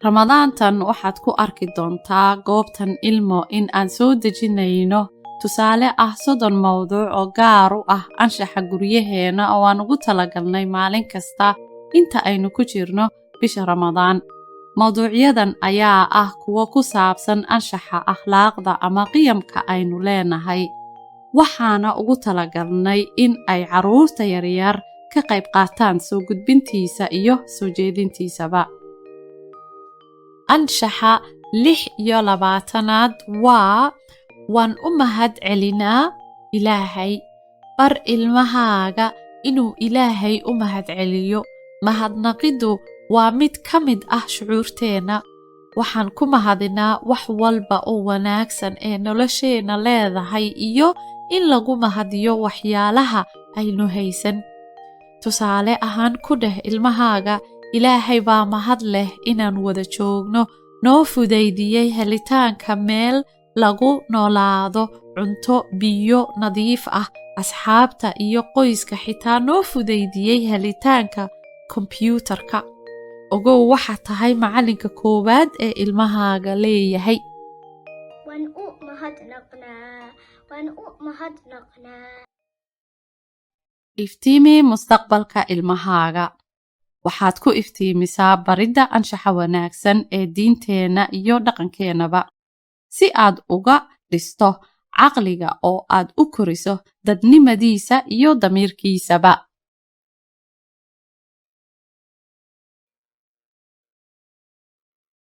Ramadaantan waxaad ku arki doontaa goobtan Ilmo in aan soo dejinayno tusaale ah 30 mowduuc oo gaar u ah anshaxa guryaheena oo aan ugu talagalnay maalin kasta inta aynu ku jirno bisha Ramadaan. Mowduucyadan ayaa ah kuwo ku saabsan anshaxa, akhlaaqda ama qiyamka aynu leenahay. Waxaana ugu talagalnay in ay carruurta yaryar ka qayb qaataan soo gudbintiisa iyo soo jeedintiisaba. Anshaxa 26aad waa "Waan u mahad celinaa Ilaahay." Bar ilmahaaga inuu Ilaahay u mahadceliyo. Mahadnaqiddu waa mid ka mid ah shucuurteenna. Waxaan ku mahadinaa wax walba oo wanaagsan ee nolosheenna leedahay iyo in lagu mahadiyo waxyaalaha aynu haysan. Tusaale ahaan, ku dheh ilmahaaga, "Ilaahay baa mahad leh inaan wada joogno, noo fudaydiyey helitaanka meel lagu noolaado, cunto, biyo nadiif ah, asxaabta iyo qoyska, xitaa noo fudaydiyey helitaanka kombiyuutarka." Ogow, waxaad tahay macallinka koowaad ee ilmahaaga leeyahay. Waan u mahadnaqnaa. Waan u mahadnaqnaa. Iftiimi mustaqbalka ilmahaaga. Waxaad ku iftiimisaa baridda anshaxa wanaagsan ee diinteenna iyo dhaqankeennaba, si aad uga dhisto caqliga oo aad u koriso dadnimadiisa iyo damiirkiisaba.